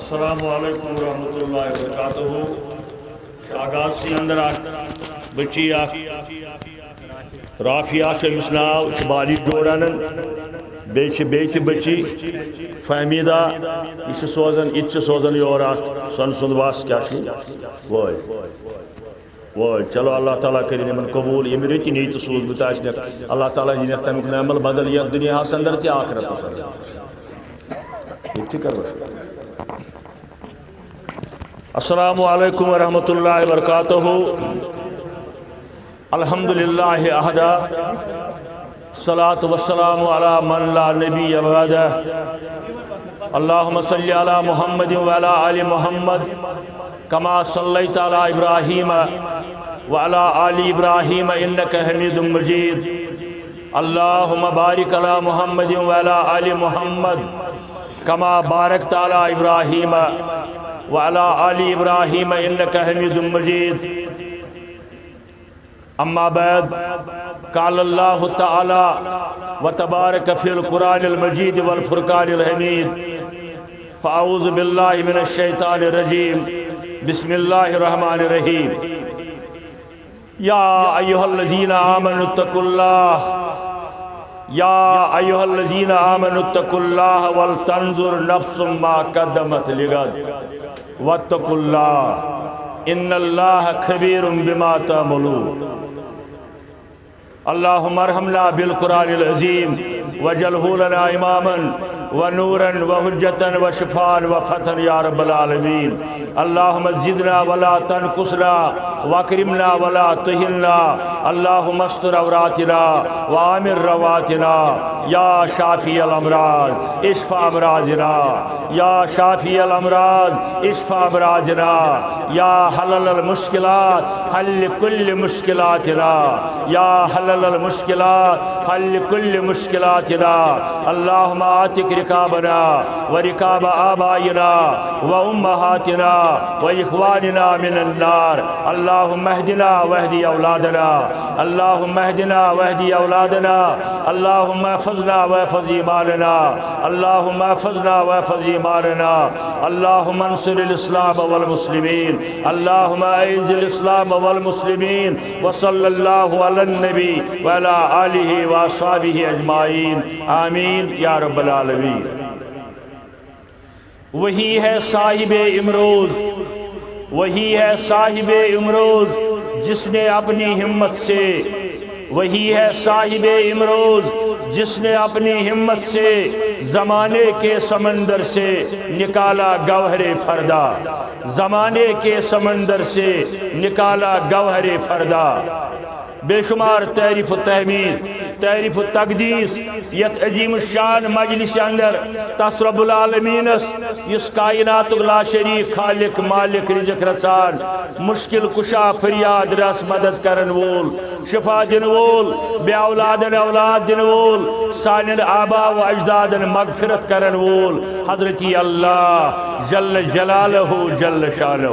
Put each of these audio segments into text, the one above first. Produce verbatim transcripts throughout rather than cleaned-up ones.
السلام علیکم ورحمۃ اللہ وبرکاتہ۔ آغاز سی اندر اکھ بچی اکھ رافیہ چھِ أمِس ناو، چھِ بالی جوڑ اَنان۔ بیٚیہِ چھِ، بیٚیہِ تہِ بچی فہمیدہ، یہِ چھِ سوزان، یہِ تہِ چھِ سوزان یور اکھ سۄنہٕ سُنٛد وَس کیٛاہ چھُ؟ وٲے۔ وٲے۔ چلو، اللہ تعالیٰ کٔرِنۍ یِمن قبوٗل، ییٚمہِ رٕتۍ نیٚیہِ تہٕ سوٗزمٕتۍ آسنَکھ، اللہ تعالیٰ دِنَکھ تَمیُک نعمل بدل یَتھ دُنیاہَس اندر تہِ آخرتَس اندر۔ ییٚتہِ تہِ کَرو أسۍ۔ السلام علیکم ورحمۃ اللہ وبرکاتہ۔ الحمد للہ وحدہ، الصلاۃ والسلام علی من لا نبی بعدہ۔ اللہم صل علی محمد وعلی آل محمد کما صلیت علی ابراہیم وعلی آل ابراہیم انک حمید مجید۔ اللہم بارک علی محمد وعلی آل محمد کما بارکت علی ابراہیم وعلی آل ابراہیم انک حمید مجید۔ اما بعد، قال اللہ تعالی و تبارک فی القرآن المجید والفرقان الحمید۔ فاعوذ باللہ من الشیطان الرجیم۔ بسم اللہ الرحمن الرحیم۔ یا ایھا الذین آمنوا اتقوا اللہ، یا ایھا الذین آمنوا اتقوا اللہ ولتنظر نفس ما قدمت لغد واتقوا اللہ ان اللہ خبیر بما تعملون۔ اللہم ارحمنا بالقرآن العظیم واجعلہ لنا اماما ونورا وحجتا وشفاء وفتحا یا رب العالمین۔ اللہم زدنا ولا تنقصنا واکرمنا ولا تہنا۔ اللہم استر عوراتنا وآمن رواتنا۔ یا شافی الامراض اشف امراضنا۔ یا شافی الامراض اشف امراضنا۔ یا حلل المشکلات حل کل مشکلاتنا۔ یا حلل المشکلات حل کل مشکلاتنا۔ اللہم اعتق رقابنا ورقاب آبائنا وامہاتنا واخواننا من النار۔ اللہم اہدنا واہد اولادنا۔ اللہم اہدنا واہد اولادنا۔ اللہم احفظنا واحفظ ایماننا۔ اللہم احفظنا واحفظ ایماننا۔ اللہم انصر الاسلام والمسلمین۔ اللہم اعز الاسلام والمسلمین۔ وصلی اللہ علی النبی وعلی آلہ واصحابہ اجمعین۔ آمین یا رب العالمین۔ وہی ہے صاحب امروز، وہی ہے صاحب امروز، جس نے اپنی ہمت سے، وہی ہے صاحب امروز، جس نے اپنی ہمت سے زمانے کے سمندر سے نکالا گوہر فردا، زمانے کے سمندر سے نکالا گوہر فردا۔ بے شمار تعریف و تحمید، تعریف و تقدیس یتھ عظیم الشان مجلس اندر تس رب العالمینس، یُس کائناتک لا شریک خالق، مالک، رزق رسان، مشکل کشا، فریاد رس مدد کرن وول، شفا دن وول، بے اولادن اولاد دن وول، سانن آبا و اجدادن مغفرت کرن وول حضرتی اللہ جل جلالہ جل شانہ۔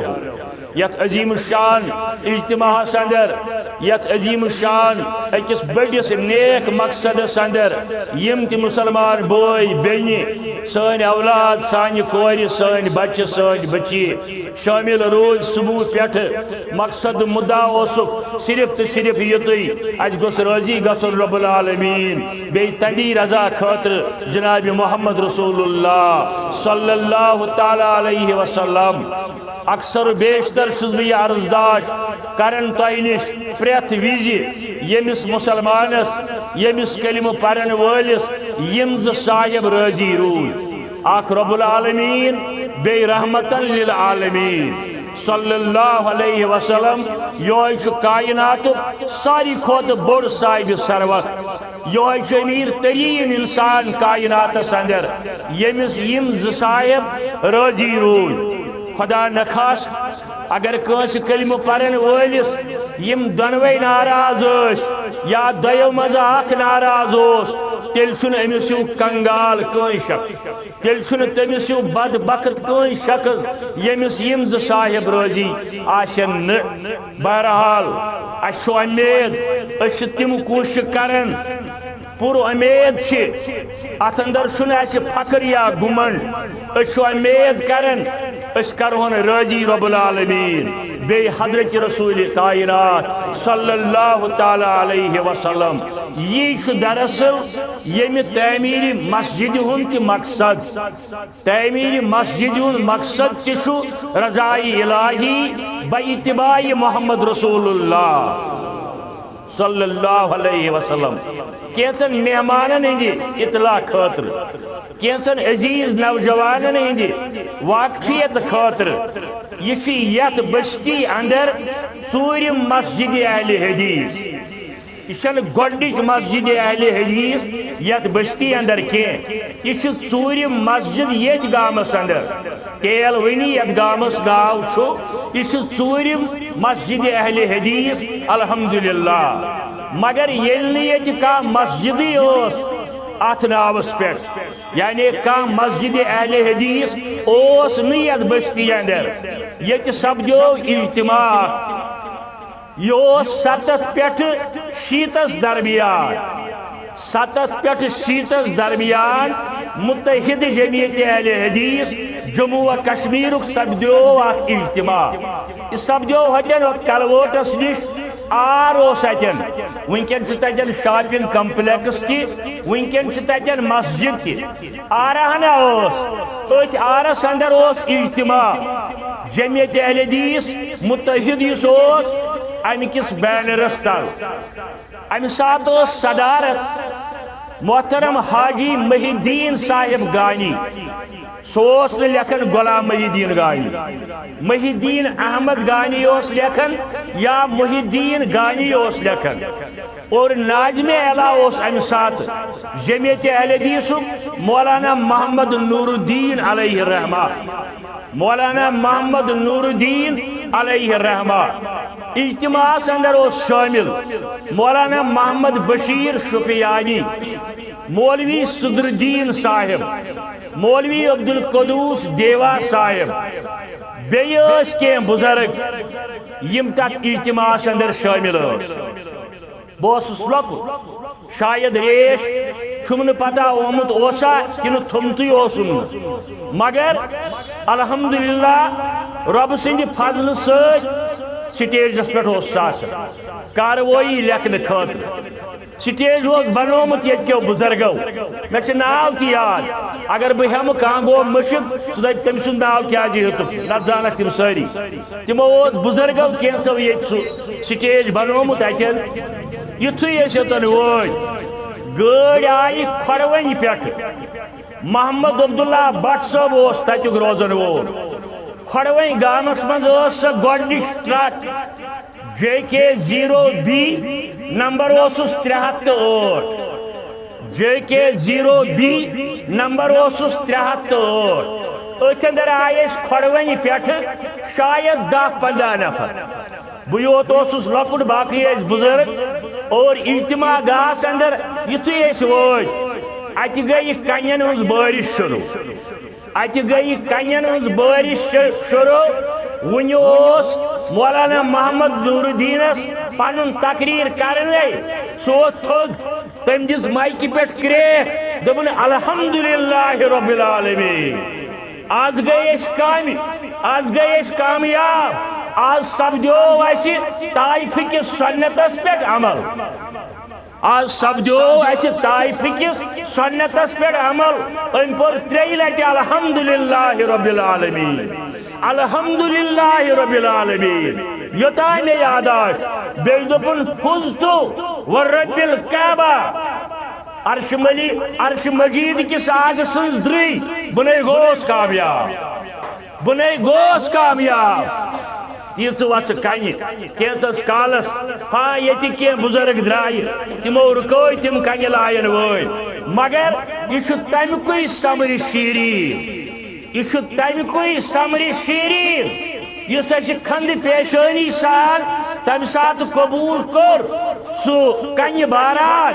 یتھ عظیم الشان اجتماعس اندر، یتھ عظیم الشان اکس بڑس نیک مقصدس اندر، یم تہ مسلمان بوے، بینہ، سٲنۍ اولاد، سانہِ کورِ، سٲنۍ بچہ، سٲنۍ بچی شٲمِل روٗدۍ صبح پٮ۪ٹھ۔ مقصد مدعا اوسُکھ صرف تہٕ صرف یُتُے، اسہِ گوٚژھ رٲضی گژھُن رب العالمین، بیٚیہِ تہندی رضا خٲطرٕ جناب محمد رسول اللہ صلی اللہ تعالی علیہ وسلم۔ اکثر و بیشتر چھُس بہٕ یہِ عرضداش کران تۄہہِ نِش پرٛٮ۪تھ وِزِ، ییٚمِس مسلمانس، ییٚمِس کلمہٕ پرن وٲلِس یِم زٕ صاحب رٲضی روٗدۍ، اکھ رب العالمین، بیٚیہِ رحمتن للعالمین صلی اللہ علیہ وسلم۔ یہوے چھُ کائناتُک ساروی کھۄتہٕ بوٚڑ صاحب ثروت، یہوے چھُ امیر ترین انسان کائناتس اندر، ییٚمِس یِم زٕ صاحب رٲضی روٗدۍ۔ خدا نخواست، اگر کٲنٛسہِ کلمہٕ پرن وٲلِس یِم دۄنوے ناراض ٲسۍ یا دۄیو منٛزٕ اکھ ناراض اوس، تیٚلہِ چھُنہٕ أمِس ہیوٗ کنگال کٕہٕنۍ شخص، تیٚلہِ چھُنہٕ تٔمِس ہیوٗ بدبخت کٕہٕنۍ شخص، ییٚمِس یِم زٕ صاحب رٲضی آسن نہٕ۔ بہرحال، اسہِ چھُ امید، أسۍ چھِ تِم کوٗششہٕ کران، پُر اُمید چھِ، اَتھ اندر چھُنہٕ اَسہِ فخر یا گُمنڈ۔ أسۍ چھِ اُمید کران، أسۍ کرہون رٲضی رب العالمین، بیٚیہِ حضرت رسول کائنات صلی اللہ تعالیٰ علیہ وسلم۔ یی چھُ دراصل ییٚمہِ تعمیٖرِ مسجدِ ہُنٛد تہِ مقصد۔ تعمیٖرِ مسجدِ ہُنٛد مقصد تہِ چھُ رضائے الٰہی بہ اتباعِ محمد رسول اللہ صلی اللہ علیہ وسلم۔ کینٛژن مہمانن ہٕنٛدِ اطلاع خٲطرٕ، کینٛژن عزیز نوجوانن ہٕنٛدِ واقفیت خٲطرٕ۔ یہِ چھِ یتھ بستی اندر ژوٗرِم مسجدِ اہلِ حدیث۔ یہِ چھَنہٕ گۄڈٕنِچ مسجدِ اہلِ حدیث یتھ بستی اندر کینٛہہ۔ یہِ چھِ ژوٗرِم مسجد ییٚتھۍ گامس اندر۔ تیل ونی یتھ گامس ناو چھُ، یہِ چھِ ژوٗرِم مسجدِ اہلِ حدیث، الحمدللہ۔ مگر ییٚلہِ نہٕ ییٚتہِ کانٛہہ مسجدٕے ٲس اتھ ناوس پٮ۪ٹھ، یعنی کانٛہہ مسجدِ اہلِ حدیث اوس نہٕ یتھ بستی اندر، ییٚتہِ سپدیو اجتماع۔ یہِ اوس ستتھ پٮ۪ٹھٕ شیٖتس درمیان، ستتھ پٮ۪ٹھٕ شیٖتس درمیان متحد جمعیت اہل حدیث جموں و کشمیرُک سپدیو اکھ اجتماع۔ یہِ سپدیو ہوتن ہوت کلوٹس نِش، آر اوس اتٮ۪ن۔ وٕنکٮ۪ن چھُ تتٮ۪ن شاپنگ کمپلیکس تہِ، وٕنکٮ۪ن چھِ تتٮ۪ن مسجد تہِ۔ آرہ ہنا اوس، أتھۍ آرس اندر اوس اجتماع۔ جمعیت اہل حدیث متحد یُس اوس، امہِ کِس بینرس تل، امہِ ساتہٕ اوس صدارت محترم حاجی محی الدین صاحب گانی۔ سُہ اوس نہٕ لیکھان غلام محی الدین گانی، محی الدین احمد گانی اوس لیکھان یا محی الدین گانی اوس لیکھان۔ اور ناظم اعلیٰ اوس امہِ ساتہٕ جمعیت اہل حدیثُک مولانا محمد نور الدین علیہ الرحمہ۔ مولانا محمد نور الدین علیہ الرحمہ۔ اجتماعس اندر اوس شٲمِل مولانا محمد بشیر شوپیانی، مولوی صدر الدین صاحب، مولوی عبدالقدوس دیوا صاحب۔ بیٚیہِ ٲسۍ کینٛہہ بُزرگ یِم تتھ اجتماعس اندر شٲمِل ٲسۍ۔ بہٕ اوسُس لۄکُٹ، شاید ریش چھُم نہٕ پتہ آمُت اوسا کِنہٕ تھوٚمتُے اوسُم نہٕ، مگر الحمدللہ رۄبہٕ سٕنٛدِ فضلہٕ سۭتۍ سٹیجس پٮ۪ٹھ اوسُس آسان کاروٲیی لیکھنہٕ خٲطرٕ۔ سٹیج اوس بنومُت ییٚتہِ کیو بُزرگو، مےٚ چھِ ناو تہِ یاد۔ اگر بہٕ ہٮ۪مہٕ، کانٛہہ گوٚو مٔشِتھ، سُہ دَپہِ، "تٔمۍ سُنٛد ناو کیٛازِ ہیوٚتُکھ؟" نتہٕ زانکھ تِم سٲری۔ تِمو اوس بُزرگو کینٛژو ییٚتہِ سُہ سٹیج بنومُت اتٮ۪ن۔ یُتھُے أسۍ یوٚتن وٲتۍ، گٲڑۍ آیہِ کھۄڈوٕنۍ پٮ۪ٹھٕ۔ محمد عبداللہ بٹ صٲب اوس تتیُک روزن وول۔ کھۄڈوٕنۍ گامس منٛز ٲس سۄ گۄڈٕنِچ truck, J K zero B, نمبر اوسُس ترٛےٚ ہتھ تہٕ ٲٹھ۔ جے کے زیٖرو بی، نمبر اوسُس ترٛےٚ ہتھ تہٕ ٲٹھ۔ أتھۍ اندر آیہِ أسۍ کھۄڈوٕنۍ پٮ۪ٹھٕ شاید دَہ پنٛداہ نفر۔ بہٕ یوت اوسُس لۄکُٹ، باقٕے ٲسۍ بُزرگ۔ اور اجتماع گاہس اندر یُتھُے أسۍ وٲتۍ، اتہِ گٔیہِ کنٮ۪ن ہٕنٛز بٲرِش شروع۔ اتہِ گٔیہِ کنٮ۪ن ہٕنٛز بٲرِش شر-، شروع۔ وُنہِ اوس مولانا محمد نور الدینس پنُن تقریر کرنے۔ سُہ ووت تھوٚد، تٔمۍ دِژ مایکہِ پٮ۪ٹھ کرٛیک، دوٚپُن، "الحمدللہ رب العالمین۔ آز گٔے أسۍ کامہِ، آز گٔے أسۍ کامیاب، آز سپدیو اَسہِ طائفہٕ کِس سنتس پٮ۪ٹھ عمل۔" آز سپدیو اَسہِ طائفہٕ کِس سنتس پٮ۪ٹھ عمل۔ أمۍ پوٚر ترٛیٚیہِ لٹہِ الحمدللہ رب العالمین، الحمدللہ رب العالمین۔ یوٚتام مےٚ یاد آسہِ، بیٚیہِ دوٚپُن، "فزت ورب الکعبہ"۔ عرش ملی-، عرش مجید کِس آگہٕ سٕنٛز درٕے، بہٕ نے گوس کامیاب۔ بہٕ نے گوس کامیاب۔ تیٖژٕ وَژھٕ کَنہِ۔ کینٛژَس کالَس، ہاں، ییٚتہِ کینٛہہ بُزرگ درٛایہِ، تِمو رُکٲے تِم کَنہِ لایَن وٲلۍ۔ مگر یہِ چھُ تَمہِ کُے ثمرِ شیٖریٖن۔ یہِ چھُ تَمہِ کُے ثمرِ شیٖریٖن، یُس اَسہِ خنٛدٕ پیشٲنی سان تَمہِ ساتہٕ قبوٗل کوٚر، سُہ کَنہِ باران۔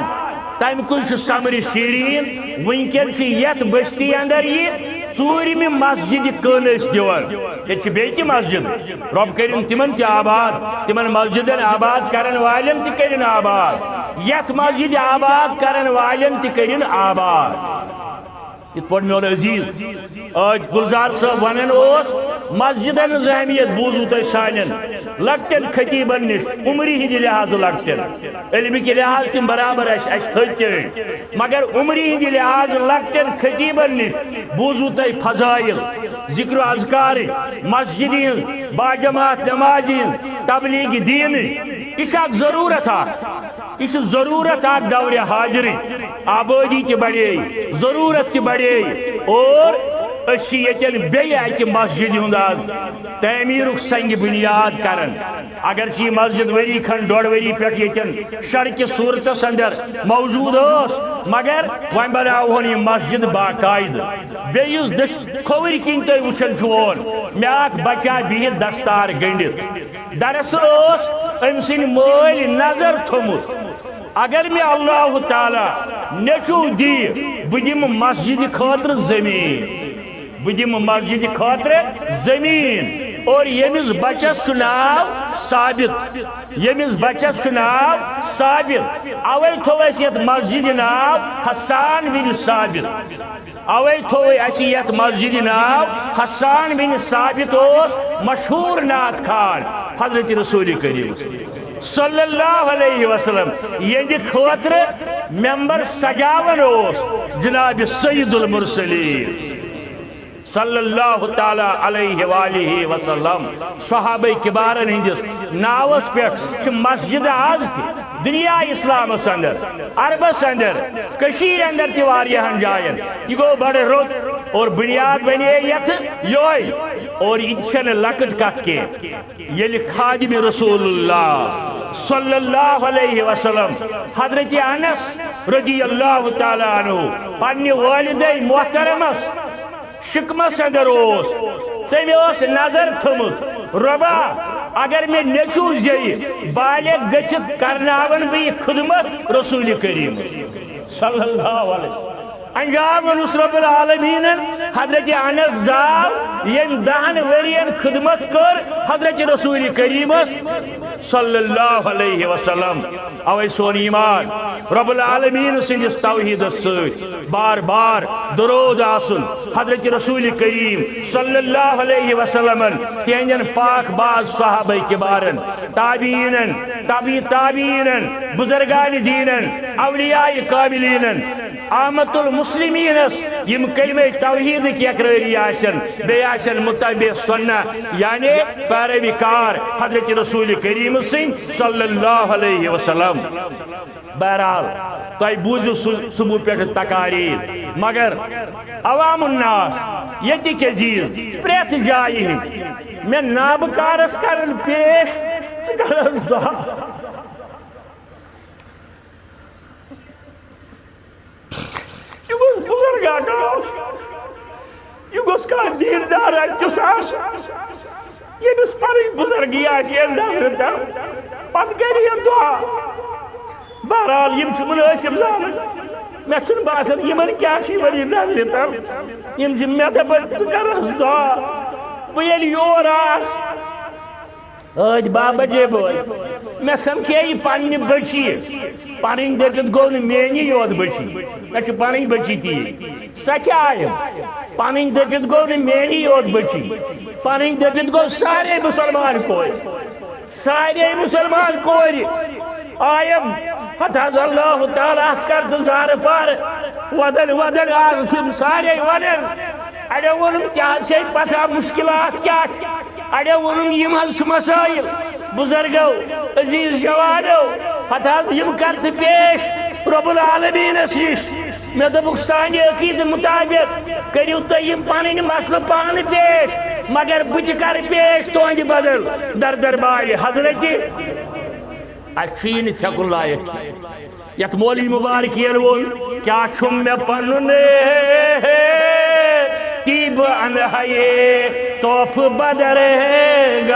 تَمہِ کُے چھُ ثمرِ شیٖریٖن۔ وٕنکٮ۪ن چھِ یَتھ بستی اَندَر یہِ ژوٗرِمہِ مسجدِ کٲنٛسہِ دِوان۔ ییٚتہِ چھِ بیٚیہِ تہِ مسجد۔ رۄب کٔرِن تِمن تہِ آباد، تِمن مسجدن آباد کرن والٮ۪ن تہِ کٔرِن آباد۔ یتھ مسجد آباد کرن والٮ۪ن تہِ کٔرِن آباد۔ یِتھ پٲٹھۍ میون عزیز عٲدۍ گُلزار صٲب ونان اوس، مسجدن ہٕنٛز اہمیت بوٗزوٕ تۄہہِ سانٮ۪ن لۄکٹٮ۪ن خطیبن نِش، عمرِ ہٕنٛدِ لحاظہٕ لۄکٹٮ۪ن، علمہٕ کہِ لحاظہٕ تِم برابر اَسہِ، اَسہِ تھٔدۍ تہِ، مگر عمرِ ہٕنٛدِ لحاظہٕ لۄکٹٮ۪ن خطیبن نِش بوٗزوٕ تۄہہِ فضائل، ذکر و اذکارٕچ، مسجدِ ہٕنٛز، باجماعت نمازِ ہٕنٛز، تبلیغ دیٖنٕچ۔ یہِ چھِ اکھ ضروٗرت اکھ۔ یہِ چھِ ضروٗرت اکھ دورِ حاضرٕچ۔ آبٲدی تہِ بڑے، ضروٗرت تہِ بڑے، اور أسۍ چھِ ییٚتٮ۪ن بیٚیہِ اکہِ مسجدِ ہُنٛد آز تعمیٖرُک سنگِ بُنیاد کران۔ اگرچہِ یہِ مسجد ؤری کھنڈ، ڈۄڈ ؤری پٮ۪ٹھ ییٚتٮ۪ن شرکہِ صوٗرتس اندر موجود ٲس، مگر وۄنۍ بناوہون یہِ مسجد باقاعدٕ۔ بیٚیہِ یُس دٔچھ کھووٕرۍ کِنۍ تُہۍ وٕچھان چھِوون، مےٚ اکھ بچہ بِہِتھ دستار گٔنڈِتھ۔ دراصل اوس أمۍ سٕنٛدۍ مٲلۍ نظر تھوٚمُت، اگر مےٚ اللہ تعالیٰ نیٚچو دِیہِ، بہٕ دِمہٕ مسجدِ خٲطرٕ زٔمیٖن۔ بہٕ دِمہٕ مسجدِ خٲطرٕ زٔمیٖن۔ اور ییٚمِس بچس چھُ ناو ثابت، ییٚمِس بچس چھُ ناو ثابت، اوے تھوٚو اَسہِ یَتھ مسجدِ ناو حسان بن ثابت۔ اوے تھوٚو اَسہِ یَتھ مسجدِ ناو حسان بن ثابت، اوس مشہوٗر نعت خوان حضرت رسول کریم صلی اللہ علیہ وسلم، یہنٛدِ خٲطرٕ ممبر سجاوان اوس جناب سید المرسلین صلی اللہ تعالیٰ علیہ وآلہ وسلم۔ صحابہ کبارن ہٕنٛدِس ناوس پٮ۪ٹھ چھِ مسجد آز تہِ دنیا اسلامس اندر، عربس اندر، کشیر اندر تہِ واریاہن جاین۔ یہِ گوٚو بڑٕ رُت اور بنیاد بنے یتھ یوے۔ اور یہِ تہِ چھنہٕ لۄکٕٹ کتھ کینٛہہ۔ ییٚلہِ خادم رسول اللہ صلی اللہ علیہ وسلم حضرت انس رضی اللہ تعالیٰ عنہ پننہِ والدہ محترمس شکمس اندر اوس، تٔمۍ ٲس نظر تھٲومٕژ، رۄبا، اگر مےٚ نیٚچو زیٚیہِ بالغ گٔژھِتھ کرناون بہٕ یہِ خدمت رسول کریم صلی اللہ علیہ وسلم۔ انجام اوس رب العالمینن حضرت انس زاو، ییٚمۍ دہن ؤرین خدمت کٔر حضرت رسول کریمس صلی اللہ علیہ وسلم۔ اوے سون ایمان رب العالمین سٕنٛدِس توحیدس سۭتۍ بار بار درود آسُن حضرت رسول کریم صلی اللہ علیہ وسلمن، تہنٛدٮ۪ن پاک باز صحابہ کبارن، تابعینن، تبع تابعینن، بزرگان دینن، اولیاء کاملینن، عامت المسلمینس، یم کلمہ توحیدک اقراری آسن، بیٚیہِ آسن متبع سنہ، یعنی پیروی کار حضرت رسول کریم سٕنٛدۍ صلی اللہ علیہ وسلم۔ بہرحال، تۄہہِ بوٗزِو سُہ صبح پٮ۪ٹھ تقاریر، مگر عوام الناس، ییٚتہِ کیٛاہ زیٖز پرٛٮ۪تھ جایہِ ہٕنٛدۍ، مےٚ نابکارس کرن پیش، ژٕ کرس دعا۔ یہِ گوٚژھ بُزرگ اکھ آسُن۔ یہِ گوٚژھ کانٛہہ دیٖندار اَتہِ تیُتھ آسُن، ییٚمِس پنٕنۍ بُزرگی آسہِ ہے نظرِ تل، پتہٕ کرِ ہے دُعا۔ بہرحال، یِم چھِ مُنٲسِب زانان۔ مےٚ چھُنہٕ باسان، یِمن کیٛاہ چھُ یِوان یہِ نظرِ تل۔ یِم چھِ مےٚ دپان، ژٕ کر حظ دُعا۔ بہٕ ییٚلہِ یور آس، ٲدۍ بابا جے بٲے، مےٚ سمکھے یہِ پننہِ بٔچی۔ پنٕنۍ دٔپِتھ گوٚو نہٕ میٛٲنی یوت بٔچی، مےٚ چھِ پنٕنۍ بٔچی تہِ ییٚتہِ۔ سۄ تہِ آیَم۔ پنٕنۍ دٔپِتھ گوٚو نہٕ میٛٲنی یوت بٔچی، پنٕنۍ دٔپِتھ گوٚو سارے مُسلمان کورِ۔ سارے مُسلمان کورِ آیَم۔ ہتہٕ حظ اللہ تعالیٰ ہس کر تہٕ زارٕ پار۔ ودن ودن آز تِم سارے ونان۔ اڑیو ووٚنُم، ژےٚ حظ چھے پتہ مُشکِلات کیٛاہ چھِ؟ اڑیو ووٚنُم، یِم حظ چھِ مسٲیِل۔ بُزرگو، عزیٖز جوانو، پتہٕ حظ یِم کر تہٕ پیش رب العالمیٖنس نِش۔ مےٚ دوٚپُکھ، سانہِ عقیٖدٕ مُطابِق کٔرِو تُہۍ یِم پنٕنۍ مسلہٕ پانہٕ پیش، مگر بہٕ تہِ کرٕ پیش تُہنٛدِ بدل در دربارِ حضرتِ۔ اَسہِ چھُ یہِ نہٕ پھٮ۪کُن لایق کینٛہہ۔ یتھ مولوی مبارکین ووٚن، کیٛاہ چھُم مےٚ پنُن تی بہٕ انہٕ ہا یہِ تحفہٕ بدرگاہ؟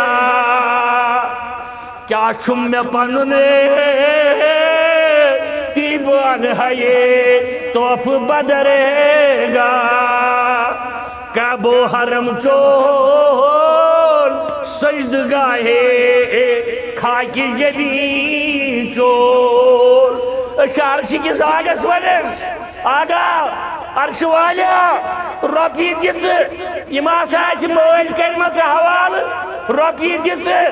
کیٛاہ چھُم مےٚ پنُن تی بہٕ انہٕ ہا یہِ تحفہٕ بدرگاہ؟ کعبہ و حرم چون سجدگاہ خاک جبین چون، أسۍ چھِ عرشہِ کِس آگس ونان، آگا، عرشہِ والیا، رۄپیہِ دِژٕ، یِم ہسا اَسہِ مٲلۍ کٔرمٕژ حوالہٕ، رۄپیہِ دِژٕ،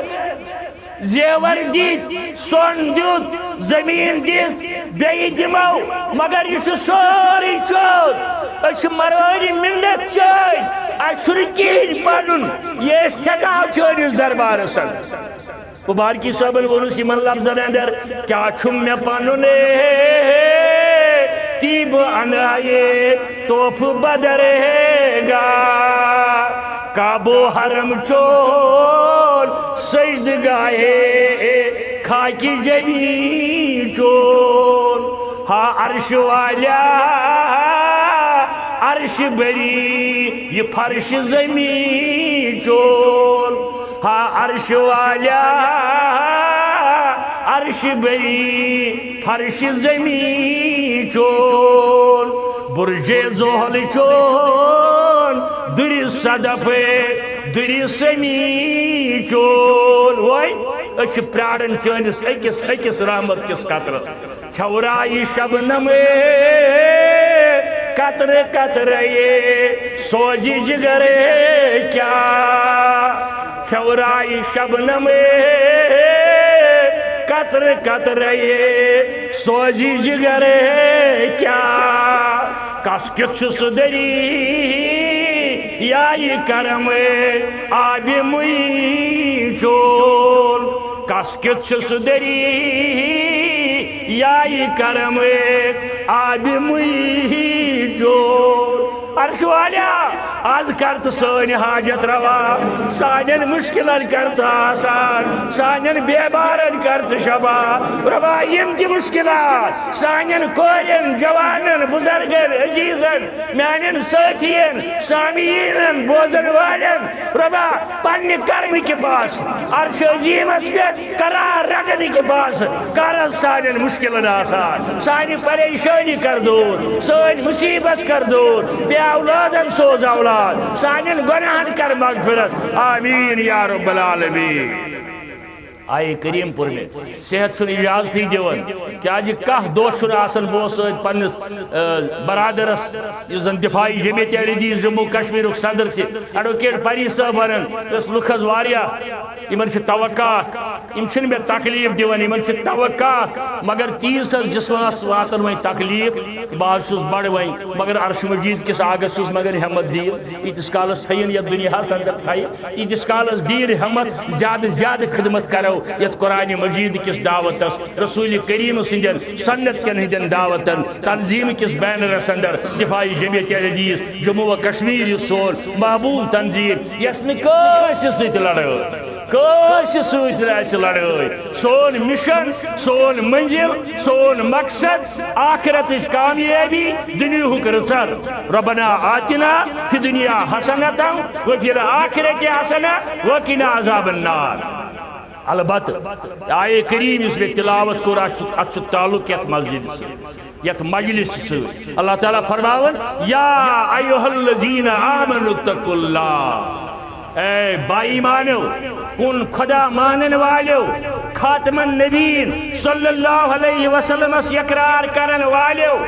زیور دِتۍ، سۄن دیُت، زٔمیٖن دِژ، بیٚیہِ دِمو، مگر یہِ چھُ سورُے چور۔ أسۍ چھِ مرٲرۍ مِنت چٲنۍ، اَسہِ چھُنہٕ کِہیٖنۍ پَنُن، یہِ أسۍ تھٮ۪کاو چٲنِس دربارس اندر۔ مبارکی صٲبن ووٚنُس یِمن لفظن اندر، کیٛاہ چھُم مےٚ پنُن اے، تی بہٕ انہٕ ہا یے تحفہٕ بدر ہے گا۔ کعبو حرم چون، سجدٕ گاہے خاکِ جبی چون۔ ہا عرش والیا، عرش بری، یہِ فرش زمین چون۔ ہا عرش والیا، عرش بری، فرش زمین چون۔ برج زحل چون، دُرِ صدف، دُرِ سمی چون۔ وۄنۍ أسۍ چھِ پرٛاران چٲنِس أکِس أکِس رحمت کِس قطرس۔ ژھٮ۪ورایہِ شبنمے، قطرٕ قطرے، سوزِ جگرے کیٛاہ؟ ژھٮ۪ورایہِ شبنمے، قطرٕ قطرے، سوزِ جگرے کیٛاہ؟ کس کیُتھ چھُ سُہ دٔری، یا یہِ کرم آبِ مُعیٖن چون؟ کس کیُتھ چھُ سُہ دٔری، یا یہِ کرم آبِ مُعیٖن چون؟ عرش والیا، از کر تہٕ سٲنۍ حاجت روا، سانٮ۪ن مُشکلن کر تہٕ آسان، سانٮ۪ن بیمارن کر تہٕ شفا۔ رۄبا، یِم تہِ مُشکلات سانٮ۪ن کورٮ۪ن، جوانن، بُزرگن، عزیزن، میانٮ۪ن سٲتھین، سامعیٖنن، بوزن والٮ۪ن، رۄبا، پننہِ کرمہٕ کہِ پاسہٕ، عرش عظیمس پٮ۪ٹھ قرار رٹنہٕ کہِ پاسہٕ، کر حظ سانٮ۪ن مُشکلن آسان، سانہِ پریشٲنی کر دوٗر، سٲنۍ مُصیبت کر دوٗر، بے اولادن سوز اولاد، سانٮ۪ن گۄناہن کر مغفرت۔ آمین یا رب العالمین۔ آیے کریم پوٚر مےٚ، صحت چھُنہٕ اجازتٕے دِوان، کیازِ کانٛہہ دۄہ چھُنہٕ آسان۔ بہٕ اوسُس سۭتۍ پننِس، آ، برادرس، یُس زن دفاعی جمعیت اہل حدیث جموں کشمیرُک صدر چھِ، ایڈوکیٹ پری صٲب ونان، یۄس لُکھ حظ واریاہ، یِمن چھِ توقعات، یِم چھِنہٕ مےٚ تکلیف دِوان، یِمن چھِ توقعات، مگر تیٖژ حظ جسمس واتان وۄنۍ تکلیف، بہٕ حظ چھُس بڑٕ وۄنۍ، مگر عرش مجید کِس آگس چھُس مگر ہمت دِیِو، ییٖتِس کالس تھٲیِن یتھ دُنیاہس اندر تھایہِ۔ تیٖتِس کالس دِیِن ہمت، زیادٕ زیادٕ خدمت کرو یتھ قرآن مجید کِس دعوتس، رسول کریم سٕنٛدٮ۪ن سنت کٮ۪ن ہٕنٛدٮ۪ن دعوتن، تنظیم کِس بینرس اندر دفاعی جمعیت اہل حدیث جموں و کشمیر، یُس سون محبوب تنظیم، یۄس نہٕ کٲنٛسہِ سۭتۍ لڑٲے، کٲنٛسہِ سۭتۍ نہٕ اَسہِ لڑٲے۔ سون مشن، سون منزل، سون مقصد، آخرتٕچ کامیٲبی، دُنیاہُک رٕژر۔ ربنا آتنا فی الدنیا حسنة وفی الآخرة حسنة وقنا عذاب النار۔ البتہ آیے کریم یُس مےٚ تلاوت کوٚر، اتھ چھُ، اتھ چھُ تعلق یتھ مسجد سۭتۍ، یتھ مجلس سۭتۍ۔ اللہ تعالیٰ فرماوان، یا ایھا الذین آمنوا اتقوا اللہ، اے با ایمانو، کُن خدا مانن والیو، خاتم النبیین صلی اللہ علیہ وسلمس اقرار کرن والیو،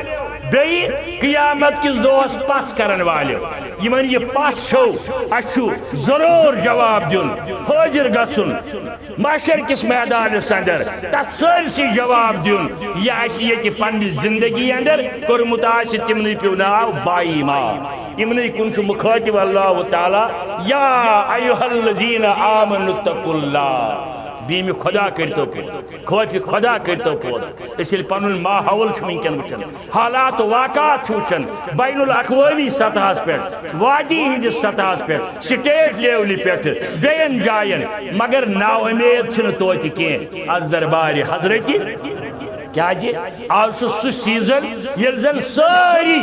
بیٚیہِ قیامت کِس دۄہس پژھ کرن والیو۔ یِمن یہِ پژھ چھو، اسہِ چھُ ضروٗر جواب دیُن، حٲضِر گژھُن محشر کِس میدانس اندر، تتھ سٲرسٕے جواب دیُن۔ یہِ اسہِ ییٚتہِ پننہِ زندگی اندر کوٚرمُت آسہِ، تِمنٕے پیوٚو ناو با ایمان۔ یِمنٕے کُن چھُ مُخٲطِب اللہ تعالیٰ، یا ایھا الذین آمنوا اتقوا اللہ، بیمِ خدا کٔرتو پوٗرٕ، خوفِ خدا کٔرتو پوٗرٕ۔ أسۍ ییٚلہِ پنُن ماحول چھِ وٕنکیٚن وٕچھان، حالات و واقعات چھِ وٕچھان، بین الاقوٲمی سطحس پٮ۪ٹھ، وادی ہٕنٛدِس سطحس پٮ۪ٹھ، سٹیٹ لیولہِ پٮ۪ٹھ، بیٚین جاین، مگر نا اُمید چھِنہٕ توتہِ کینٛہہ۔ از دربارِ حضرتِ، کیازِ از چھُ سُہ سیزن ییٚلہِ زن سٲری،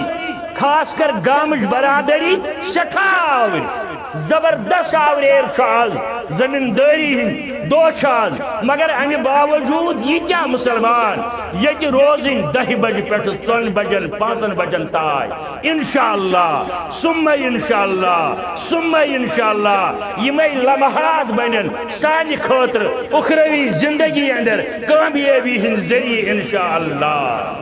خاص کر گامٕچ برادری، سٮ۪ٹھاہ آوٕرۍ۔ زبردست آوریر چھُ آز، زمیٖندٲری ہٕنٛدۍ دۄہ چھِ آز، مگر اَمہِ باوجوٗد ییٖتیٛاہ مُسلمان ییٚتہِ روزٕنۍ دَہہِ بجہِ پٮ۪ٹھٕ ژۄن بجن، پانٛژن بجن تام، انشاءاللہ، ثم انشاءاللہ، ثم انشاءاللہ، یِمے لمحات بنن سانہِ خٲطرٕ اُخروی زندگی اندر کامیٲبی ہٕنٛدۍ ذٔریعہٕ، انشاءاللہ۔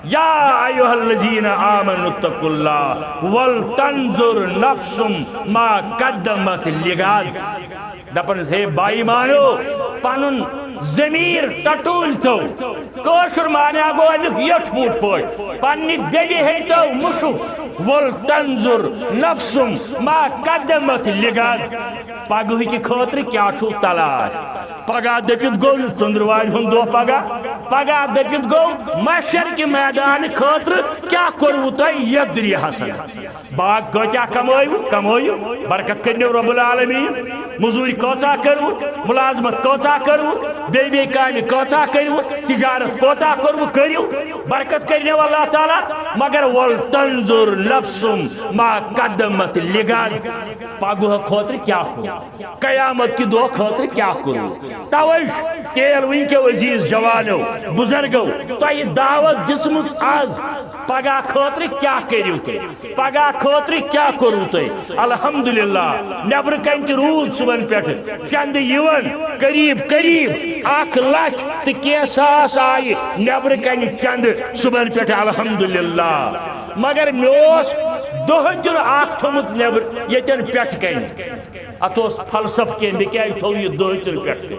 یا ایھا الذین آمنوا اتقوا اللہ ولتنظر نفس ما قدمت لغد۔ دپان، ہے با ایمانو، پنُن ضمیر ٹٹوٗلۍ تو۔ کٲشُر معنی گوٚو امیُک یوٚٹھ پوٗٹھ پٲٹھۍ۔ پننہِ بیٚنہِ ہے تو مُشُک۔ ولتنظر نفس ما قدمت لغد۔ پگہٕکہِ خٲطرٕ کیٛاہ چھُو تلاش؟ پگاہ دٔپِتھ گوٚو نہٕ ژٔنٛدٕروارِ ہُنٛد دۄہ پگاہ۔ پگاہ دٔپِتھ گوٚو محشر کہِ میدانہٕ خٲطرٕ کیٛاہ کوٚروٕ تۄہہِ یتھ دُنیاہس اندر؟ باغ کۭتیٛاہ کمٲیِو، کمٲیِو، برکت کٔرِنو رب العالمین۔ مٔزوٗرۍ کۭژاہ کٔروٕ، مُلازمت کۭژاہ کٔروٕ، بیٚیہِ بیٚیہِ کامہِ کۭژاہ کٔروٕ، تجارت کوٗتاہ کوٚروٕ، کٔرِو، برکت کٔرِنو اللہ تعالیٰ۔ مگر ولتنظر نفس ما قدمت لغد، پگہہ خٲطرٕ کیٛاہ کوٚر؟ قیامت کہِ دۄہ خٲطرٕ کیٛاہ کوٚروٕ؟ توے چھُ تیل وٕنکیو عزیز جوانو، بزرگو، تۄہہِ دعوت دِژمٕژ آز، پگاہ خٲطرٕ کیٛاہ کٔرِو تُہۍ؟ پگاہ خٲطرٕ کیٛاہ کوٚروٕ تۄہہِ؟ الحمدللہ، نیبرٕ کنہِ تہِ روٗد صُبحن پٮ۪ٹھٕ چندٕ یِوان، قریب قریب اکھ لچھ تہٕ کینٛہہ ساس آیہِ نیبرٕ کنہِ چندٕ صُبحن پٮ۪ٹھٕ، الحمدللہ۔ مگر مےٚ اوس دۄہ دیُن اکھ تھوٚمُت نیبرٕ ییٚتٮ۪ن پٮ۪ٹھٕ کنہِ۔ اتھ اوس فلسفہٕ کینٛہہ، مےٚ کیٛازِ تھوٚو یہِ دۄہ دیُن پٮ۪ٹھٕ کنہِ؟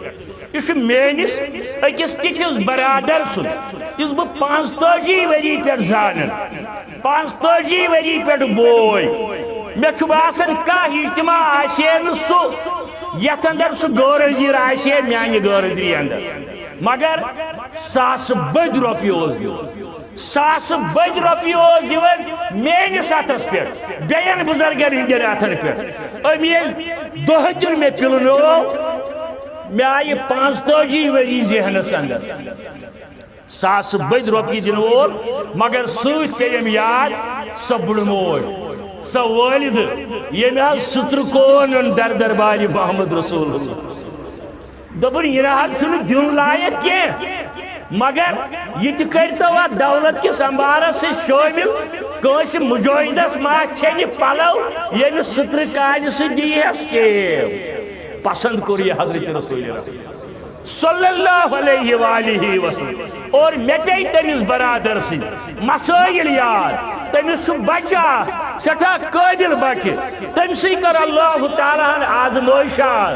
یہِ چھُ میٲنِس أکِس تِتھِس برادر سُنٛد، یُس بہٕ پانٛژتٲجی ؤری پٮ۪ٹھ زانان، پانٛژتٲجی ؤری پٮ۪ٹھ بوے۔ مےٚ چھُ باسان، کانٛہہ اجتماع آسہِ ہے نہٕ سُہ، یتھ اندر سُہ غٲر حٲضِر آسہِ ہے میانہِ غٲر حٲضری اندر، مگر ساسہٕ بٔدۍ رۄپیہِ اوس دِوان۔ ساسہٕ بٔدۍ رۄپیہِ اوس دِوان میٲنِس اتھس پٮ۪ٹھ، بیٚین بُزرگن ہٕنٛدٮ۪ن اتھن پٮ۪ٹھ۔ أمۍ ییٚلہِ دۄہ دیُن مےٚ پِلنوو، مےٚ آیہِ پانٛژتٲجی ؤری ذہنس اندر۔ ساسہٕ بٔدۍ رۄپیہِ دِنہٕ وول، مگر سۭتۍ پیٚیَم یاد سۄ بٕڑٕ موج، سۄ والدٕ، ییٚمۍ حظ سُترٕ کون اوٚن در دربارِ محمد رسول اللہ۔ دوٚپُن، یہِ نہ حظ چھُنہٕ دیُن لایق کینٛہہ، مگر یہِ تہِ کٔرۍتو اَتھ دولت کِس انبارس سۭتۍ شٲمِل، کٲنٛسہِ مُجٲہدس ما چھَنہِ پلو، ییٚمِس سُترٕ کانہِ سۭتۍ دِیہِ ہَس شیو۔ پسند کوٚر یہِ حضرت رسول اللہ صلی اللہ علیہ وآلہ وسلم۔ اور مےٚ پیٚیہِ تٔمِس برادر سٕنٛدۍ مسٲیِل یاد۔ تٔمِس چھُ بچہٕ اکھ، سٮ۪ٹھاہ قٲبِل بچہٕ۔ تٔمۍ سٕے کٔر اللہ تعالیٰ ہن آزمٲیشہ،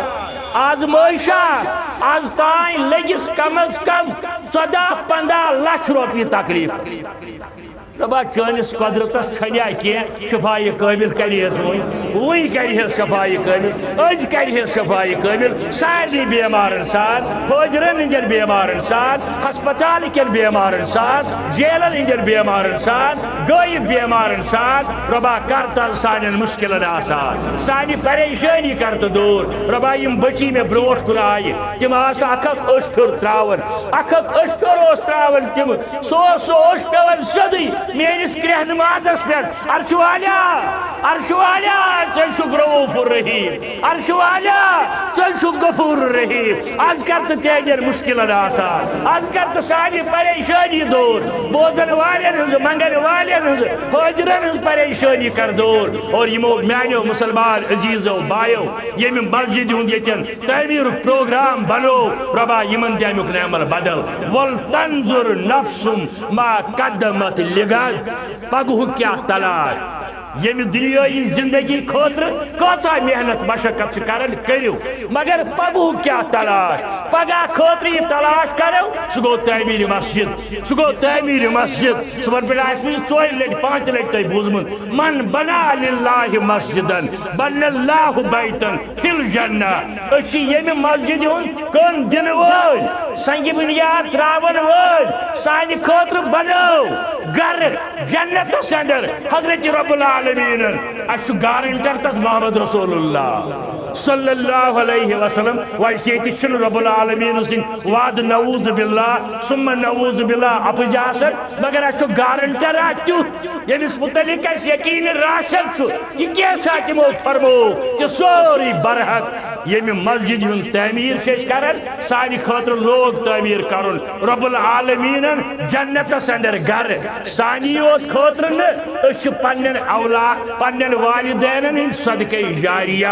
آزمٲیشہ۔ از تام لٔگِس کم از کم ژۄداہ پنٛداہ لچھ رۄپیہِ تکلیف۔ رۄبا، چٲنِس قۄدرتس چھۄنیا کینٛہہ، شفایہِ کٲمِل کرِ ہس وۄنۍ، وۄنۍ کرِ ہس شفایہِ کٲمِل، أزۍ کرِ ہس شفایہِ کٲمِل، سارنٕے بیمارن سان، حٲجرن ہٕنٛدٮ۪ن بیمارن سان، ہسپتال کٮ۪ن بیمارن سان، جیلن ہٕنٛدٮ۪ن بیمارن سان، غٲیب بیمارن سان۔ رۄبا، کر تل سانٮ۪ن مُشکلن آسان، سانہِ پریشٲنی کر تہٕ دوٗر۔ رۄبا، یِم بٔچی مےٚ برونٛٹھ کُن آیہِ، تِم آسہٕ اکھ اکھ أچھ پھیُر تراوان، اکھ اکھ أچھ پھیُر اوس تراوان تِم۔ سُہ اوس، سُہ اوس پٮ۪وان سیوٚدُے میٲنِس کرٛیٚہہ نمازس پٮ۪ٹھ، عرشہِ والیا، عرشہِ والیا، ژٕ چھُکھ رؤوف الرحیم، عرشہِ والیا، ژٕ چھُکھ غفور الرحیم۔ از کر تہٕ تہنٛدٮ۪ن مُشکلن آسان، از کر تہٕ سانہِ پریشٲنی دوٗر، بوزن والٮ۪ن ہٕنٛز، منگن والٮ۪ن ہٕنٛز، حٲجرن ہٕنٛز پریشٲنی کر دوٗر۔ اور یِمو میانیو مسلمان عزیزو بایو ییٚمہِ مسجدِ ہُنٛد ییٚتٮ۪ن تعمیٖرُک پروگرام بنوو، رۄبا، یِمن دِ اَمیُک نعمل بدل۔ ولتنظر نفس ما قدمت لغد۔ پگہُک کیٛاہ تلاش؟ ییٚمہِ دُنیٲیی زندگی خٲطرٕ کۭژاہ محنت مشقت چھِ کران، کٔرِو، مگر پگہُک کیٛاہ تلاش؟ پگاہ خٲطرٕ یہِ تلاش کرو، سُہ گوٚو تعمیٖرِ مسجد، سُہ گوٚو تعمیٖرِ مسجد۔ صُبحن پٮ۪ٹھ آسہِ وۄنۍ ژورِ لٹہِ، پانٛژِ لٹہِ تۄہہِ بوٗزمُت، من بنا للہ مسجدا بنى الله بيتا في الجنة۔ أسۍ چھِ ییٚمہِ مسجدِ ہُنٛد کٲم دِنہٕ وٲلۍ، سنگِ بنیاد تراون وٲلۍ۔ سانہِ خٲطرٕ بنٲو گرٕ جنتس اندر حضرت رب العالمینن۔ اسہِ چھُ گارنٹر تتھ محمد رسول اللہ۔ صلی اللہ علیہ وسلم۔ ویسے تہِ چھُنہٕ رب العالمین سٕنٛدۍ وعدٕ، نعوذ باللہ ثم نعوذ باللہ، اپٕزۍ آسان، مگر اَسہِ چھُ گارنٹر اکھ تیُتھ، ییٚمِس مُتعلق اَسہِ یقین راسخ چھُ، یہِ کینٛژھا تِمو فرموو، یہِ سورُے برحق۔ ییٚمہِ مسجد ہُنٛد تعمیٖر چھِ أسۍ کران، سانہِ خٲطرٕ لوگ تعمیٖر کرُن رب العالمینن جنتس اندر گرٕ، سانی یوت خٲطرٕ نہٕ، أسۍ چھِ پننٮ۪ن اولاد، پننٮ۪ن والدینن ہٕنٛدۍ صدقے جاریہ۔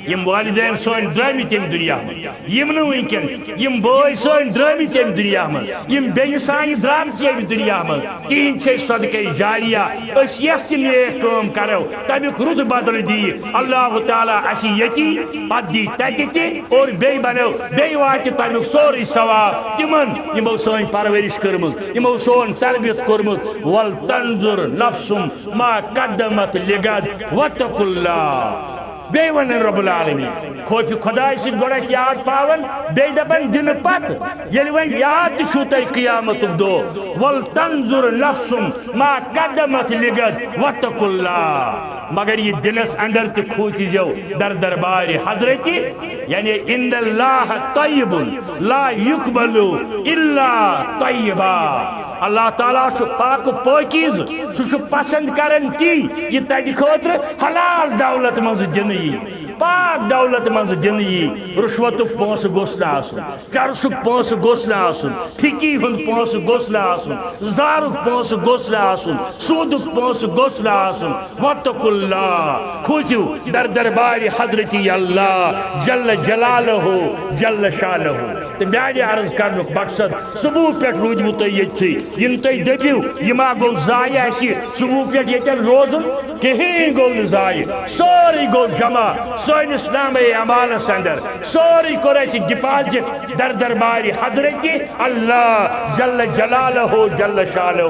یِم والدین سٲنۍ درٛٲمٕتۍ ییٚمہِ دُنیا منٛز، یِم نہٕ وٕنکیٚن، یِم بٲے سٲنۍ درٛٲمٕتۍ ییٚمہِ دُنیا منٛز، یِم بیٚنہِ سانہِ درٛامژٕ ییٚمہِ دُنیا منٛز، تِہِنٛدۍ چھِ أسۍ صدقے جاریہ۔ أسۍ یۄس تہِ نیک کٲم کرو، تَمیُک رُت بدلہٕ دِیہِ اللہ تعالیٰ اَسہِ ییٚتی، پتہٕ دِیہِ تَتہِ تہِ، اور بیٚیہِ بنو، بیٚیہِ واتہِ تَمیُک سورُے ثواب تِمن، یِمو سٲنۍ پرورش کٔرمٕژ، یِمو سون تربیت کوٚرمُت۔ ولتنظر نفس ما قدمت لغد واتقوا اللہ۔ بیٚیہِ وَنن رب العالمین، خوفِ خۄداے سۭتۍ گۄڈٕ اَسہِ یاد پاوان، بیٚیہِ دَپان دِنہٕ پتہٕ، ییٚلہِ وۄنۍ یاد تہِ چھُو تۄہہِ قیامتُک دۄہ، ولتنظر نفس ما قدمت لغد واتقوا اللہ۔ مگر یہِ دِنَس اندر تہِ کھوٗژِزیو در دربارِ حضرتِ، یعنی ان اللہ طیب لا یقبل الا طیبا۔ اللہ تعالیٰ چھُ پاک و پٲکیٖزٕ، سُہ چھُ پسند کران تی یہِ تَتہِ خٲطرٕ حلال دولت منٛز دِنہٕ یی، پاک دولت منٛز دِنہٕ یی۔ رُشوتُک پونٛسہٕ گوٚژھ نہٕ آسُن، چرسُک پونٛسہٕ گوٚژھ نہٕ آسُن، پھِکی ہُنٛد پونٛسہٕ گوٚژھ نہٕ آسُن، زارُک پونٛسہٕ گوٚژھ نہٕ آسُن، سوٗدُک پونٛسہٕ گوٚژھ نہٕ آسُن۔ واتقوا اللہ، کھوٗژِو در دربارِ حضرتِ اللہ جل جلالہ جل شانہ۔ تہٕ میانہِ عرض کرنُک مقصد، صبح پٮ۪ٹھ روٗدمُت تُہۍ ییٚتھٕے، یِم تُہۍ دٔپِو، یہِ ما گوٚو ضایع اَسہِ صبح پٮ۪ٹھ ییٚتٮ۪ن روزُن؟ کِہیٖنۍ گوٚو نہٕ ضایع، سورُے گوٚو جمع۔ سٲنِس نامے اعمالس اندر سورُے کوٚر اَسہِ ڈپازٹ در دربارِ حضرتِ اللہ جل جلالہ جل شانہ۔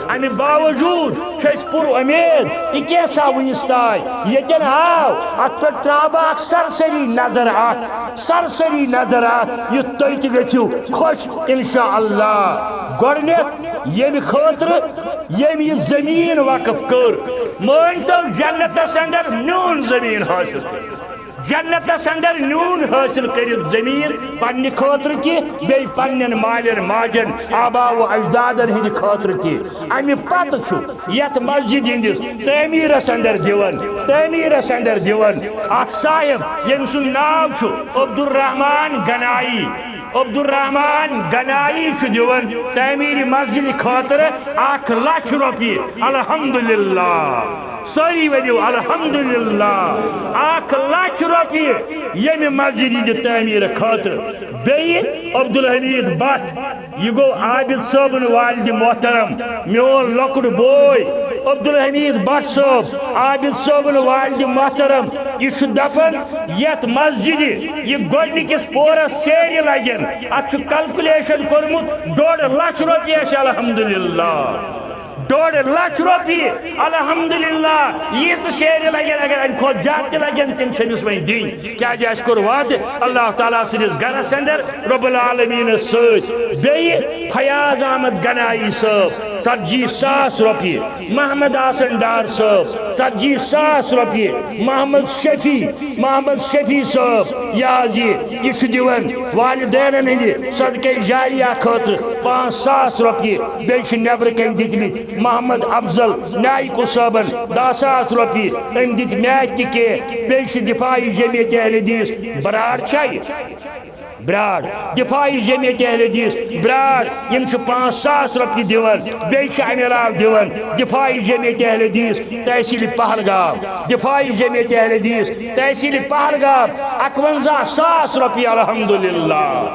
اَمہِ باوجوٗد چھِ أسۍ پُر اُمید، یہِ کینٛژھا وٕنِس تام ییٚتٮ۪ن آو، اَتھ پٮ۪ٹھ ترٛاوٕ بہٕ اکھ سرسری نظر، اکھ سرسری نظر اکھ، یُتھ تُہۍ تہِ گٔژھِو خۄش انشاءاللہ۔ گۄڈٕنٮ۪تھ ییٚمہِ خٲطرٕ ییٚمۍ یہِ زٔمیٖن وقف کٔر، مٲنۍ تو جنتس اندر میون زٔمیٖن حٲصِل کٔر۔ جنتس اندر میون حٲصِل کٔرِتھ زٔمیٖن پننہِ خٲطرٕ تہِ، بیٚیہِ پننٮ۪ن مالٮ۪ن ماجن، آبا و اجدادن ہٕنٛدِ خٲطرٕ تہِ۔ اَمہِ پتہٕ چھُ یتھ مسجد ہٕنٛدِس تعمیٖرس اندر دِوان، تعمیٖرس اندر دِوان اکھ صاحب، ییٚمۍ سُنٛد ناو چھُ عبدالرحمان گنایی۔ عبدالرحمان گنایی چھُ دِوان تعمیٖرِ مسجد خٲطرٕ اکھ لچھ رۄپیہِ۔ الحمدللہ۔ سٲری ؤنِو الحمدللہ۔ اکھ لچھ رۄپیہِ ییٚمہِ مسجد ہٕنٛدِ تعمیٖرٕ خٲطرٕ۔ بیٚیہِ عبدالحمید بٹ، یہِ گوٚو عابد صٲبُن والدِ محترم، میون لۄکُٹ بوے عبدالحمید بٹ صٲب، عابد صٲبُن والدِ محترم، یہِ چھُ دپان، یتھ مسجدِ یہِ گۄڈنِکِس پورس سیرِ لگن، اتھ چھُ کلکولیشن کوٚرمُت ڈۄڈ لچھ رۄپیہِ اَسہِ، الحمدللہ۔ ڈۄڈ لچھ رۄپیہِ، الحمدللہ۔ ییٖژٕ سیرِ لگن، اگر امہِ کھۄتہٕ زیادٕ تہِ لگن، تِم چھِ أمِس وۄنۍ دِنۍ، کیازِ اَسہِ کوٚر وعدٕ اللہ تعالیٰ سٕنٛدِس گرس اندر رب العالمینس سۭتۍ۔ بیٚیہِ فیاض احمد گنایی صٲب، ژتجی ساس رۄپیہِ۔ محمد حسن ڈار صٲب، ژتجی ساس رۄپیہِ۔ محمد شفیع، محمد شفیع صٲب، یہِ حظ یہِ، یہِ چھُ دِوان والدینن ہٕنٛدِ صدقے جاریہ خٲطرٕ پانٛژھ ساس رۄپیہِ۔ بیٚیہِ چھِ نٮ۪برٕ کَنۍ دِتمٕتۍ محمد افضل نایکو صٲبن دَہ ساس رۄپیہِ۔ أمۍ دِتۍ میچ تہِ کینٛہہ۔ بیٚیہِ چھِ دفاعی جمعیت اہل حدیث براڑ چھا یہِ؟ براڑ، دفاعی جمعیت اہل حدیث براڑ، یِم چھِ پانٛژھ ساس رۄپیہِ دِوان۔ بیٚیہِ چھِ اَمہِ علاوٕ دِوان دفاعی جمعیت اہل حدیث تحصیل پہلگام، دفاعی جمعیت اہل حدیث تحصیل پہلگام اَکوَنزاہ ساس رۄپیہِ، الحمدللہ۔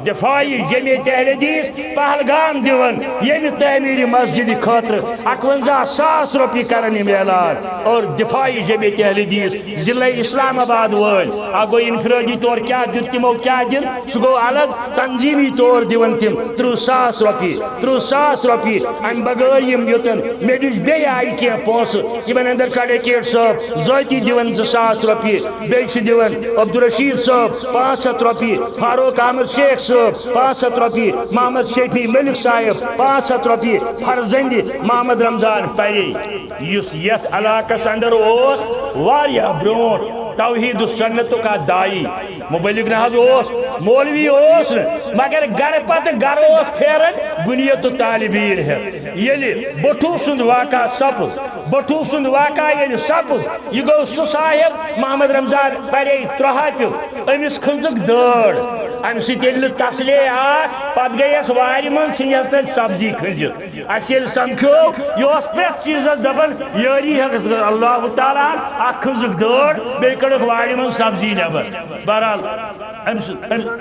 دفاعی جمعیت اہل حدیث پہلگام دِوان ییٚمہِ تعمیٖرِ مسجد خٲطرٕ اَکوَنزاہ ساس رۄپیہِ کران یِم اعلان۔ اور دفاعی جمعیت اہل حدیث ضلع اسلام آباد وٲلۍ، اکھ گوٚو انفرٲدی طور کیٛاہ دیُت تِمو، کیٛاہ دِن، سُہ گوٚو الگ۔ تنظیٖمی طور دِوان تِم تٕرٛہ ساس رۄپیہِ، تٕرٛہ ساس رۄپیہِ۔ اَمہِ بغٲر یِم یوٚتَن مےٚ نِش بیٚیہِ آیہِ کینٛہہ پونٛسہٕ، یِمن اندر چھُ ایڈوکیٹ صٲب ذٲتی دِوان زٕ ساس رۄپیہِ، بیٚیہِ چھِ دِوان عبدالرشیٖد صٲب پانٛژھ ہَتھ رۄپیہِ، فاروق احمد شیخ صٲب پانٛژھ ہَتھ رۄپیہِ، محمد شفیع ملک صاحب پانٛژھ ہَتھ رۄپیہِ، فرزندِ محمد رمضان پرے، یُس یتھ علاقس اندر اوس واریاہ برونٛٹھ۔ توحید و سنتُک اکھ داعی، مبلغ نہ حظ اوس، مولوی اوس نہٕ، مگر گرٕ پتہٕ گرٕ اوس پھیران بنیت و طالبین ہٮ۪تھ۔ ییٚلہِ بٹھو سُنٛد واقعہ سپُد، بٹھو سُنٛد واقعہ ییٚلہِ سپُد، یہِ گوٚو سُہ صاحب محمد رمضان پرے ترٛہاپیُک، أمِس کھٔنزٕکھ دٲڑ۔ امہِ سۭتۍ ییٚلہِ نہٕ تسلے آ، پتہٕ گٔیَس وارِ منٛز، ژھٕنِس تتہِ سبزی کھٔنزِتھ۔ اسہِ ییٚلہِ سمکھیو، یہِ اوس پرٛٮ۪تھ چیٖزس دپان، یٲری ہٮ۪کھ اللہ تعالیٰ ہن، اکھ کھٔنزٕکھ دٲڑ، بیٚیہِ کٔڑٕکھ وارِ منٛز سبزی نٮ۪بر۔ بہرحال، أمۍ سُنٛد، أمۍ،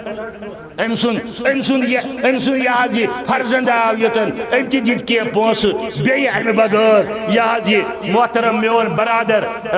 أمۍ سُنٛد، أمۍ سُنٛد یہِ، أمۍ سُنٛد یہِ حظ یہِ فرزند آو یوٚتن، أمۍ تہِ دِتۍ کینٛہہ پونٛسہٕ، بیٚیہِ امہِ بغٲر یہِ حظ یہِ محترم میون برادر، آ،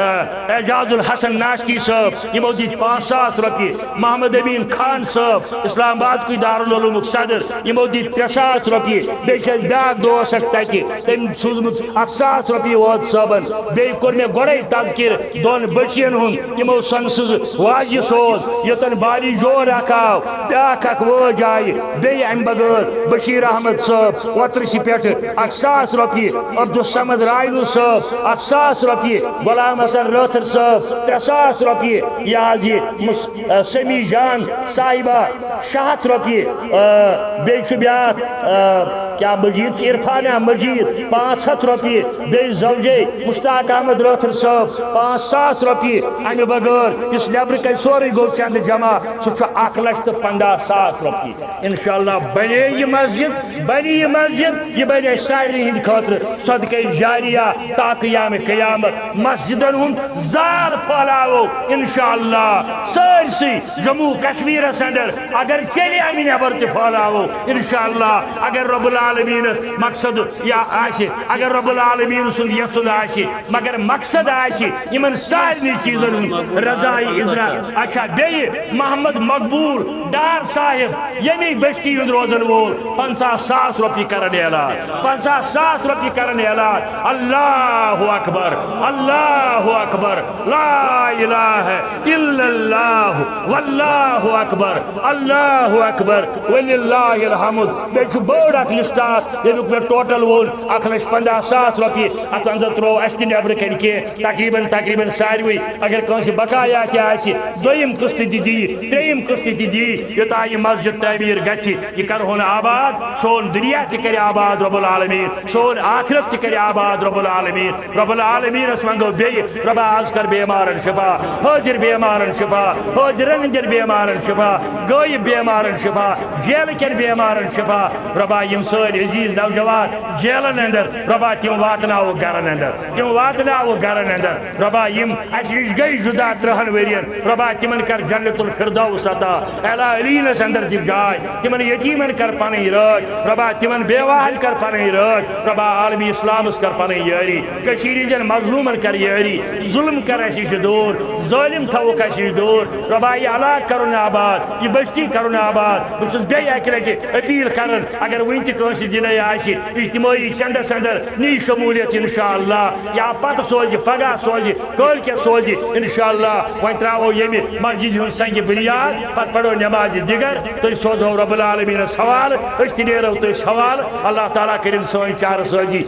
اعجاز الحسن ناشتی صٲب، یِمو دِتۍ پانٛژھ ساس رۄپیہِ، محمد امین خان صٲب، اسلام آبادکُے دارالعلومُک صدر، یِمو دِتۍ ترٛےٚ ساس رۄپیہِ۔ بیٚیہِ چھِ اَسہِ بیٛاکھ دوس اکھ تَتہِ، تٔمۍ سوٗزمُت اکھ ساس رۄپیہِ وٲژ صٲبن۔ بیٚیہِ کوٚر مےٚ گۄڈَے تذکرٕ دۄن بٔچِیَن ہُنٛد، یِمو سۄنہٕ سٕنٛز واجہِ سوز، یوٚتَن بالی جور اکھ آو، بیٛاکھ اکھ وٲج آیہِ۔ بیٚیہِ اَمہِ بغٲر بشیٖر احمد صٲب، اوترٕ چھِ پٮ۪ٹھٕ اکھ ساس رۄپیہِ، عبدالصمد راینو صٲب، اکھ ساس رۄپیہِ، غلام حسن رٲتھٕر صٲب، ترٛےٚ ساس رۄپیہِ، یہِ حظ یہِ مُس-، سمی جان صاحبہ، شےٚ ہتھ رۄپیہِ، آ، بیٚیہِ چھُ بیٛاکھ، آ، کیٛاہ مجیٖد چھُ، عرفانہ مجیٖد، پانٛژھ ہتھ رۄپیہِ، بیٚیہِ زوجے مشتاق احمد رٲتھٕر صٲب، پانٛژھ ساس رۄپیہِ۔ اَمہِ بغٲر یُس نٮ۪برٕ کَنہِ سورُے گوٚو چندٕ جمع، سُہ چھُ اکھ لچھ تہٕ پنٛداہ ساس رۄپیہِ۔ انشاءاللہ بنے یہِ مسجد، بنے یہِ مسجد، یہِ بنے اَسہِ سارنٕے ہٕنٛدِ خٲطرٕ صدقے جاریہ تا قیام قیامت۔ مسجدن ہُنٛد زال پھٲلاوو انشاءاللہ سٲرسٕے جموں کشمیرس اندر، اگر چلہِ امہِ نٮ۪بر تہِ پھٲلاوو انشاءاللہ، اگر رب العالمینس مقصد یا آسہِ، اگر رب العالمین سُنٛد یژھُن آسہِ، مگر مقصد آسہِ یِمن سارنٕے چیٖزن ہُنٛد رضاے اذنا۔ اچھا، بیٚیہِ محمد مقبول ڈار صاحب، ییٚمی بستی ہُنٛد روزن وول، پنٛژاہ ساس رۄپیہِ کرن اعلان، پنٛژاہ ساس رۄپیہِ کرن اعلان۔ اللہ اکبر، اللہ اکبر، لا الہ الا اللہ، واللہ اکبر، اللہ اکبر، وللہ الحمد۔ بیٚیہِ چھُ بٔڑ اکھ لسٹ اکھ، ییٚمیُک مےٚ ٹوٹل ووٚن، اکھ لچھ پنٛداہ ساس رۄپیہِ۔ اتھ اندر ترٛوو اسہِ تہِ نٮ۪برٕ کنہِ کینٛہہ، تقریباً، تقریباً ساروٕے۔ اگر کٲنٛسہِ بقایا تہِ آسہِ، دوٚیِم قسطہٕ تہِ دِیہِ، ترٛیٚیِم قسطہٕ تہِ دِیہِ، یوٚتام یہِ مسجد تعمیٖر گژھِ، یہِ کرہون آباد، سون دُنیا تہِ کرِ آباد رب العالمین، سون آخرت تہِ کرِ آباد رب العالمین۔ رب العالمینس منٛگو بیٚیہِ، ربا از کر بیمارن شفا، حٲضِر بیمارن شفا، حٲضِرن ہٕنٛدٮ۪ن بیمارن شفا، غٲیب بیمارن شفا، جیلہٕ کٮ۪ن بیمارن شفا۔ ربا یِم سٲنۍ عزیز نوجوان جیلن اندر، ربا تِم واتناوو گرن اندر، تِم واتناوو گرن اندر۔ ربا یِم اسہِ نِش گٔے جدا ترٛہن ؤرین، ربا تِمن کر جنت الفردوس عطا، اعلیٰ علینس اندر دِ جاے، تِمن یتیمن کر پنٕنۍ رٲچھ، ربا تِمن بیواہن کر پنٕنۍ رٲچھ، ربا عالمی اسلامس کر پنٕنۍ یٲری، کٔشیٖرِ ہٕنٛدٮ۪ن مظلوٗمن کر یٲری، ظلم کر اسہِ نِش دوٗر، ظٲلم تھاوُکھ اسہِ نِش دوٗر، ربا یہِ علاقہٕ کرُن آباد، یہِ بستی کرُن آباد۔ بہٕ چھُس بیٚیہِ اکہِ لٹہِ اپیل کران، اگر وُنہِ تہِ کٲنٛسہِ دِلے آسہِ اجتمٲعی چندس اندر نی شمولیت انشاءاللہ، یا پتہٕ سوزِ، پگاہ سوزِ، کٲلۍ کٮ۪تھ سوزِ انشاءاللہ۔ وۄنۍ ترٛاوو ییٚمہِ مسجدِ ہُنٛد سنگِ بنیاد، پتہٕ پرو نمازِ دِگر، تُہۍ سوزو رب العالمینس حوالہٕ، أسۍ تہِ نیرو تٔتھۍ حوالہٕ۔ اللہ تعالیٰ کٔرِن سٲنۍ چارٕ سٲزی۔